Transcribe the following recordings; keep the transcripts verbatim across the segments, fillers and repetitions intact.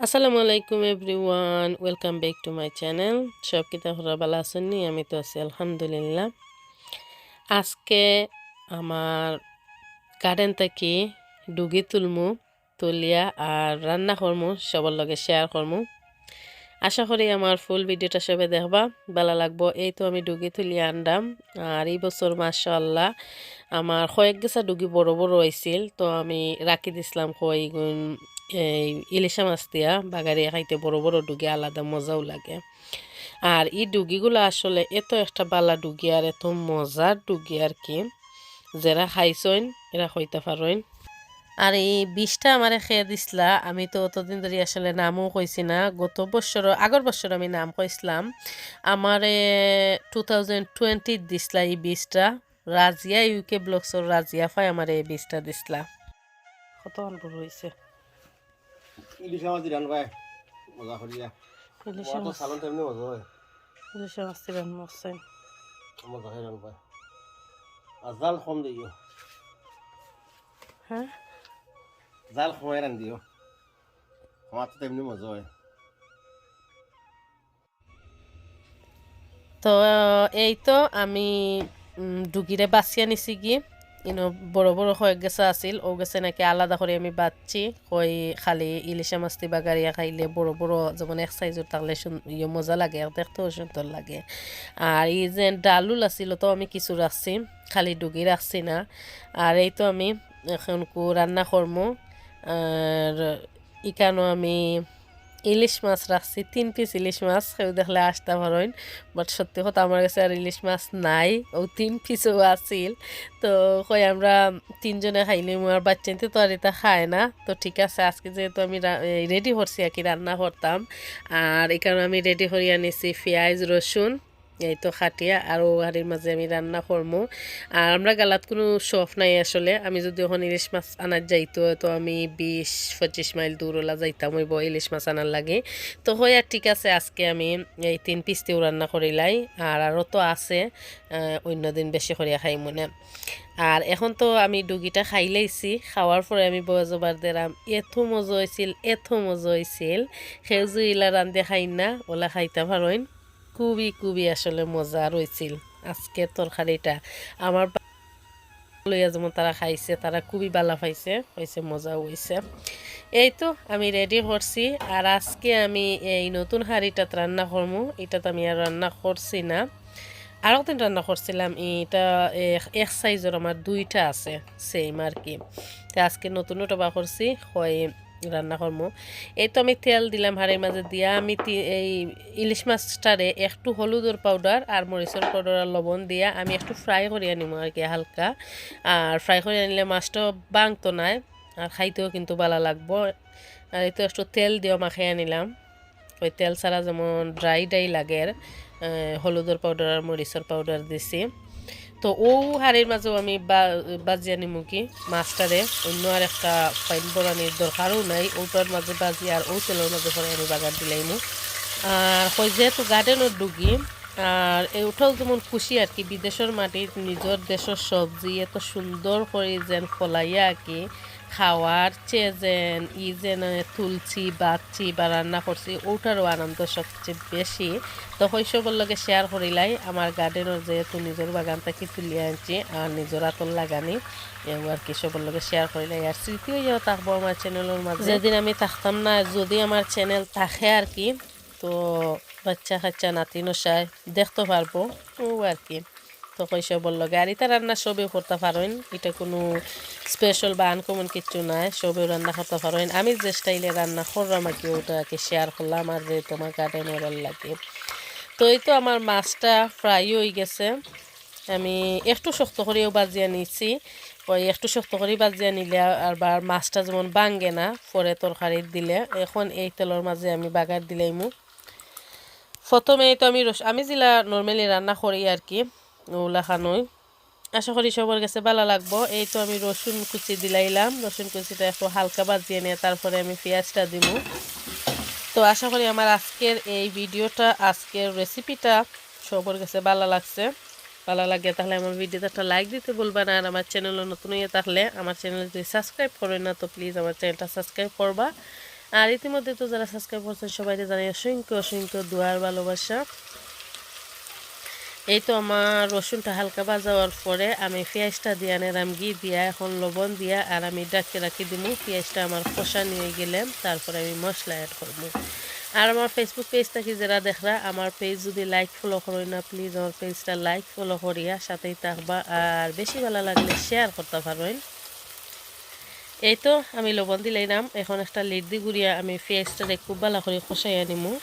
আসসালামু আলাইকুম everyone, welcome back to my channel। সব কিতা খবর, ভালা আছইন নি? আমি তো আছি আলহামদুলিল্লাহ। আজকে আমার গার্ডেন থাকি ডুগি তুলমু, তুলিয়া আর রান্না করমু, সবর লগে শেয়ার করমু। আশা করি আমার ফুল ভিডিওটা সবে দেখবা, ভালা লাগবো। এই তো আমি ডুগি তুলিয়া আনরাম, আর এই বছর মাশাআল্লাহ আমার কয়েক গেছা ডুগি বড় বড় অইছিল, তো আমি রাখি দিছলাম কয়গুন এই ইলিশা মাছ দিয়া বাগারিয়া খাইতে। বড় বড় ডুগি আলাদা মজাও লাগে। আর এই ডুগিগুলা আসলে এত একটা ভালা ডুগি আর এত মজার ডুগি আর কি, যেরা খাইছইন এরা কইতা পারইন। আর এই বীজটা আমারে কে দিছলা, আমি তো অতদিন ধরি আসলে নামও কইছি না। গত বছর, আগর বছর আমি নাম কইছলাম, আমারে টু থাউজেন্ড টোয়েন্টি দিছলা এই বীজটা। রাজিয়া, ইউকে ব্লগসর রাজিয়া ফাই আমারে এই বীজটা দিছলা। কতখান বড় অইছে। ইলিশ মাছ দি রানবায়, মজা করিয়া। ইলিশ মাছ। সালন তেমনি মজা অয়। ইলিশ মাছ দি রানমু অইছে। মজা অয় রানবায়। আর জাল কম দিও। হ্যাঁ? জাল কমাই রান দিও। আমার তো তেমনি মজা অয়। তো এই তো আমি, উম, ডুগিরে বাছিয়া নিছি গি। ইনো বড় বড় কয়েক গেছা আছিল, ও গেছে নাকি আলাদা করি আমি বাছছি। কই খালি ইলিশা মাছ দি বাগারিয়া খাইলে বড় বড়, যেমন এক সাইজর থাকলে সুন-, ইয়ে মজা লাগে, আর দেখতেও সুন্দর লাগে। আর এই যে ডালুল আছিল, তো আমি কিছু রাখছি, খালি ডুগি রাখছি না। আর এই তো আমি এখন কু রান্না করমু। আর ইকানো আমি ইলিশ মাছ রাখছি, তিন পিস ইলিশ মাছ। কেউ দেখলে আসতা পারইন, but সত্যি কথা আমার গেছে আর ইলিশ মাছ নাই, ও তিন পিসও আছিল। তো কই আমরা তিনজনে খাইলিমু, আর বাচ্চাইন্তে তো আর ইতা খায় না। তো ঠিক আছে, আজকে যেহেতু আমি রা-, এই রেডি করছি আর কি, রান্না করতাম, আর ইকানো আমি রেডি করিয়া নিছি পিয়াজ, রসুন, এই তো কাটিয়া, আর ও হাড়ির মাঝে আমি রান্না করমু। আর আমরা গালাত কুনু শপ নাই আসলে। আমি যদি অখন ইলিশ মাছ আনার যাইতো, তো আমি বিশ পঁচিশ মাইল দূর ওলা যাইতাম অইবো ইলিশ মাছ আনার লাগি। তো কই আর ঠিক আছে, আজকে আমি এই তিন পিস দিও রান্না করিলাই, আর আরও তো আছে, আহ, অন্য দিন বেশি করিয়া খাইমুনে। আর এখন তো আমি ডুগিটা খাইলাইছি, খাওয়ার পরে আমি বয়স ওভার দিলাম। এত মজা অইছিল, এত মজা অইছিল। কেউ যদি ইলা রান্ধে খাইন না, ওলা খাইতা পারইন। খুবই, খুবই আসলে মজা অইছিল আজকের তরকারিটা। আমার বা-, লইয়া যেমন তারা খাইছে, তারা খুবই ভালা পাইছে, অইছে, মজা অইছে। এই তো আমি রেডি করছি, আর আজকে আমি এই নতুন হাড়িটাত রান্না করমু। ইটাত আমি আর রান্না করছি না, আরক দিন রান্না করছিলাম। ইটা এক, এক সাইজর আমার দুইটা আছে, সেম আর কি। তো আজকে নতুন ওটা বার করছি, হয় রান্না করমু। এই তো আমি তেল দিলাম হাড়ির মাঝে দিয়া, আমি তি-, এই ইলিশ মাছটারে একটু হলুদর পাউডার আর মরিচর পাউডার আর লবণ দিয়া আমি একটু ফ্রাই করিয়া নিমু আর কি হালকা। আর ফ্রাই করিয়া নিলে মাছটা ভাঙতো নায়, আর খাইতেও কিন্তু ভালা লাগবো। আর এই তো একটু তেল দিয়া মাখাইয়া নিলাম। ওই তেল ছাড়া যেমন ড্রাই ড্রাই লাগের, আহ, হলুদর পাউডার আর মরিচর পাউডার দিছি। তো ও হাড়ির মাঝেও আমি বা-, বাজিয়া নিমু কি মাছটারে, অন্য আর একটা পাইন বড়ানির দরকারও নাই, ওটার মাঝে বাজি আর ও তেলর মাঝে পরে আমি বাগার দিলাইমু। আর কই যেহেতু গার্ডেনর ডুগি, আর এই ওটাও যেমন খুশি আর কি, বিদেশর মাটিত নিজর দেশর সবজি এত সুন্দর করি যেন ফলাইয়া আর কি খাওয়ার চেয়ে যেন ই যেন তুলছি, বাচ্ছি বা রান্না করছি, ওটারও আনন্দ সবচেয়ে বেশি। তো কই সবর লগে শেয়ার করিলাই আমার গার্ডেনর, যেহেতু নিজর বাগান থাকি তুলিয়া আনছি আর নিজর আতর লাগানি, এও আর কি সবর লগে শেয়ার করিলাই। আর স্মৃতি অইয়াও থাকবো আমার চ্যানেলর মাঝে। যেদিন আমি থাকতাম না, যদি আমার চ্যানেল থাকে আর কি, তো বাচ্চা কাচ্চা নাতি নশায় দেখতে পারবো, ও আর কি। তো কই সবর লগে। আর ইতা রান্না সবে করতা পারইন, ইটা কুনু স্পেশাল বা আনকমন কিচ্ছু নায়, সবেও রান্না করতা পারইন। আমি যে স্টাইলে রান্না করলাম আর কি, ওটা আর কি শেয়ার করলাম, আর যেহেতু আমার গার্ডেনর লাগে। তো এই তো আমার মাছটা ফ্রাই অই গেছে, আমি একটু শক্ত করিও বাজিয়া নিছি। ওই একটু শক্ত করি বাজিয়া নিলে আবার মাছটা যেমন ভাঙে না, পরে তরকারিত দিলে। এখন এই তেলর মাঝে আমি বাগার দিলাইমু। প্রথমে এই তো আমি রস-, আমি যেলা normally রান্না করি আর কি, ওলা খানোই। আশা করি সবর গেছে ভালা লাগবো। এই তো আমি রসুন কুচি দিলাইলাম, রসুন কুচিটা একটু হালকা বাজিয়া নিয়া তারপরে আমি পিয়াজটা দিমু। তো আশা করি আমার আজকের এই ভিডিওটা, আজকের রেসিপিটা সবর গেছে ভালা লাগছে। ভালা লাগে তাহলে আমার ভিডিওতে একটা লাইক দিতে ভুলবা না, আর আমার চ্যানেলও নতুন অইয়া থাকলে আমার চ্যানেল যদি সাবস্ক্রাইব করইন না, তো প্লিজ আমার চ্যানেলটা সাবস্ক্রাইব করবা। আর ইতিমধ্যে তো যারা সাবস্ক্রাইব করছেন, সবাইকে জানাই অসংখ্য অসংখ্য দোয়ার ভালোবাসা। এই তো আমার রসুনটা হালকা ভাজা হওয়ার পরে আমি পেঁয়াজটা দিয়া নিলাম ঘি দিয়া, এখন লবণ দিয়া আর আমি ঢাকি রাখি দিমু। পেঁয়াজটা আমার কষানি হয়ে গেলে তারপরে আমি মশলা অ্যাড করবো। আর আমার Facebook পেজ থাকি যারা দেখরা, আমার পেজ যদি লাইক ফলো করো না, প্লিজ আমার পেজটা লাইক ফলো করিয়া সাথেই থাকবা। আর বেশি ভালো লাগলে শেয়ার করতে পারবেন। এই তো আমি লবণ দিলাইলাম, এখন একটা লিড দি ঘুরিয়া আমি পেঁয়াজটারে খুব ভালো করে কষাইয়া নিমু।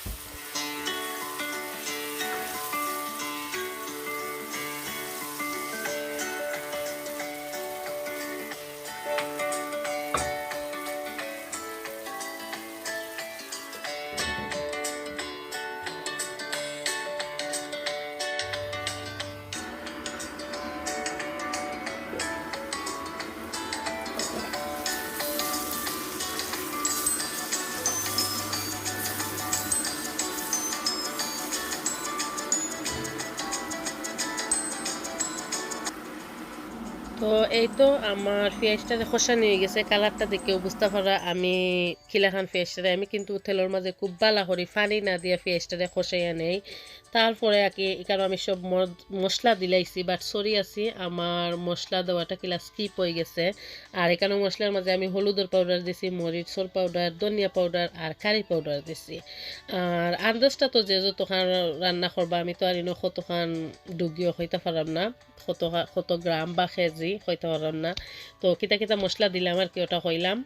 তো এই তো আমার পেঁয়াজটা কষানি হয়ে গেছে, কালারটা দেখেও বুঝতে পারা আমি কিলাখান পেঁয়াজটারে আমি কিন্তু তেলর মাঝে খুব ভালা করি পানি না দিয়া পেঁয়াজটারে কষাইয়া নেই। তারপরে আর কি এখানে আমি সব মর-, মশলা দিলাইছি, but সরি আছি, আমার মশলা দেওয়াটা কিলা স্কিপ হয়ে গেছে। আর এখানে মশলার মাঝে আমি হলুদর পাউডার দিছি, মরিচর পাউডার, ধনিয়া পাউডার আর কারি পাউডার দিছি। আর আন্দাজটা তো যে যতখান রান্না করবা, আমি তো আর ইনো কতখান ডুগিও কইতা পারলাম না। কত কা-, কত গ্রাম বা কেজি কইতে পারলাম না। তো কিতা কিতা মশলা দিলাম আর কি, ওটা কইলাম।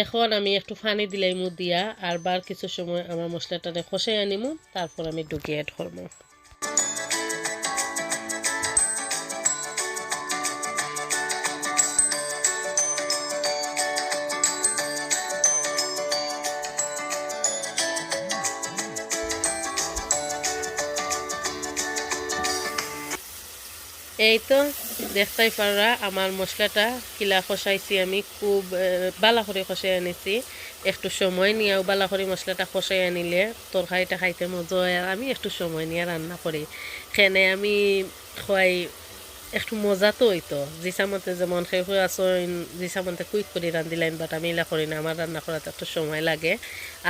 এখন আমি একটু পানি দিলাইমু দিয়া, আর বার কিছু সময় আমার মশলাটারে কষাই আনিমু, তারপর আমি ডুগি অ্যাড করমু। এই তো দেখতাই পাররা আমার মশলাটা কিলা কষাইছি আমি, খুব, এ, বালা করি কষাই আনিছি। একটু সময় নিয়াও বালা করি মশলাটা কষাই আনিলে তরকারিটা খাইতে মজা হয়। আর আমি একটু সময় নিয়া রান্না করি, কেনে আমি খোয়াই একটু মজা তো হইতো। জিসামতে যেমন কেউ কেউ আছইন, জিসামতে কুইক করি রান্ধিলাইন, but আমি ইলা করি না, আমার রান্না করাতে একটু সময় লাগে,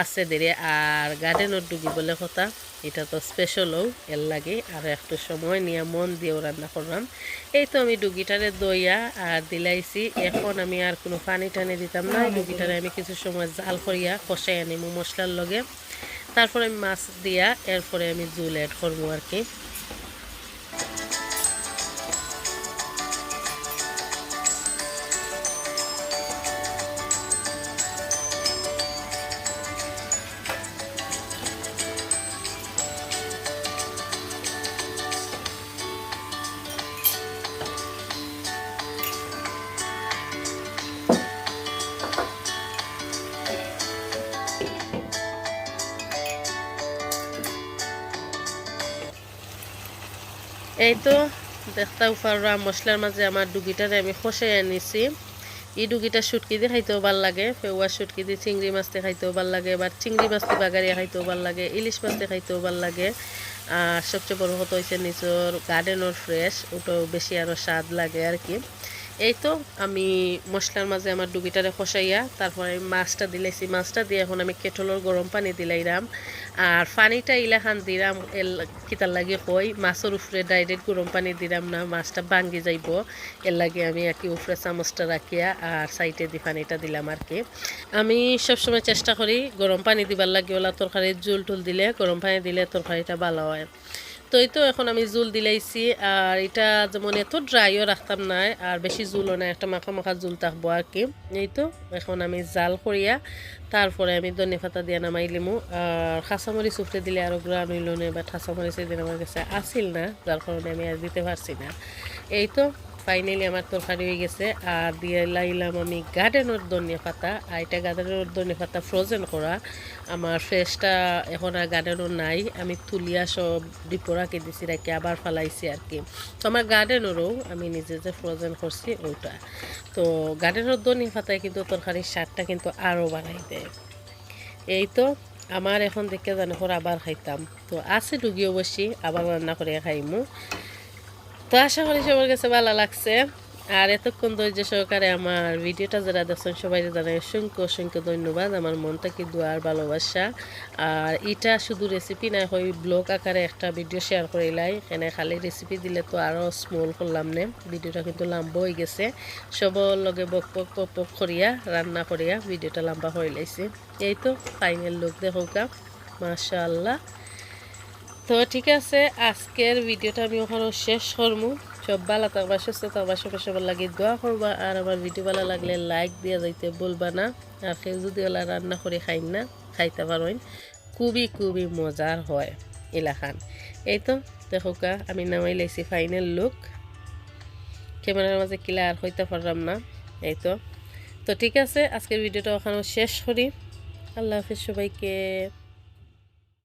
আস্তে ধীরে। আর গার্ডেনর ডুগি বলে কথা, এটা তো স্পেশালও, এর লাগি আর একটু সময় নিয়া মন দিয়াও রান্না করলাম। এই তো আমি ডুগিটারে দইয়া আর দিলাইছি, এখন আমি আর কোনো পানি টানি দিতাম না। এই ডুগিটারে আমি কিছু সময় জাল করিয়া কষাই আনিমু মশলার লগে, তারপরে আমি মাছ দিয়া এরপরে আমি ঝুল অ্যাড করবো আর কি। এই তো দেখতাউ পাররা মশলার মাঝে আমার ডুগিটারে আমি কষাই আনিছি। এই ডুগিটা শুটকি দি খাইতেও ভালা লাগে, ফেওয়া শুটকি দি, চিংড়ি মাছ দি খাইতেও ভালা লাগে, বা চিংড়ি মাছ দি বাগারিয়া খাইতেও ভালা লাগে, ইলিশ মাছ দি খাইতেও ভালা লাগে। আর সবচেয়ে বড় কথা হইছে নিজর গার্ডেনর ফ্রেশ, ওটাও বেশি আরো স্বাদ লাগে আর কি। এই তো আমি মশলার মাঝে আমার ডুগিটারে কষাইয়া তারপরে আমি মাছটা দিলাইছি। মাছটা দিয়ে এখন আমি কেটলর গরম পানি দিলাইরাম। আর পানিটা ইলাখান দিরাম এল-, কিতার লাগি কই, মাছর উপরে ডাইরেক্ট গরম পানি দিরাম না, মাছটা ভাঙ্গি যাইবো। এর লাগি আমি আর কি উপরে চামচটা রাখিয়া আর সাইডে দি পানিটা দিলাম আর কি। আমি সবসময় চেষ্টা করি গরম পানি দিবার লাগি, ওলা তরকারির ঝুল টুল দিলে, গরম পানি দিলে তরকারিটা ভালা হয়। তো এই তো এখন আমি ঝুল দিলাইছি, আর এটা যেমন এত ড্রাইও রাখতাম না, আর বেশি ঝুলও না, একটা মাখা মাখা ঝুল থাকবো আর কি। এই তো এখন আমি জাল করিয়া তারপরে আমি ধনে পাতা দিয়া নামাই লিমু। আর কাঁচামরিচ উপরে দিলে আরো গ্রান হইল নে, but কাঁচামরিচ এদিন আমার কাছে আসিল না, যার কারণে আমি আর দিতে পারছি না। এই তো ফাইনালি আমার তরকারি হয়ে গেছে। আর দিয়ে লাইলাম আমি গার্ডেনর ধনিয়া পাতা, আর এটা গার্ডেনর ধনিয়া পাতা ফ্রোজেন করা। আমার ফ্রেশটা এখন আর গার্ডেনও নাই, আমি তুলিয়া সব ডিপো রাখি দিছি, রাখি আবার ফালাইছি আর কি। তো আমার গার্ডেনরও আমি নিজে যে ফ্রোজেন করছি ওইটা। তো গার্ডেনর ধনিয়া পাতায় কিন্তু তরকারির স্বাদটা কিন্তু আরও বাড়াই দেয়। এই তো আমার এখন দেখে জানো হর আবার খাইতাম। তো আছে ডুগি অবশ্যই আবার রান্না করে খাইমু। তো আশা করি সবার কাছে ভালো লাগছে। আর এতক্ষণ ধৈর্য সহকারে আমার ভিডিওটা যারা দেখছেন, সবাইরে জানাই অসংখ্য অসংখ্য ধন্যবাদ। আমার মন থাকি দোয়া আর ভালোবাসা। আর ইটা শুধু রেসিপি নায়, হয় ব্লগ আকারে একটা ভিডিও শেয়ার করিলাই। এনে খালি রেসিপি দিলে তো আরও স্মল করলাম নে, ভিডিওটা কিন্তু লম্বা অই গেছে। সবর লগে বক বক বক বক করিয়া, রান্না করিয়া ভিডিওটা লম্বা করিলাইছি। এই তো ফাইনাল লুক দেখউক্কা, মাশাআল্লাহ। তো ঠিক আছে, আজকের ভিডিওটা আমি অখানো শেষ করমু। সব ভালা থাকবা, সুস্থ থাকবা, সবে সবার লাগি দোয়া করবা। আর আমার ভিডিও ভালা লাগলে লাইক দিয়া যাইতে ভুলবা না। আর কেউ যদি অলা রান্না করি খাইন না, খাইতা পারইন, খুবই খুবই মজার হয় ইলাখান। এই তো দেখউক্কা, আমি নামাইলাইছি ফাইনাল লুক। ক্যামেরার মাঝে ক্লিয়ার কইতা পারলাম না। এই তো, তো ঠিক আছে, আজকের ভিডিওটা অখানো শেষ করি। আল্লাহ হাফেজ সবাইকে।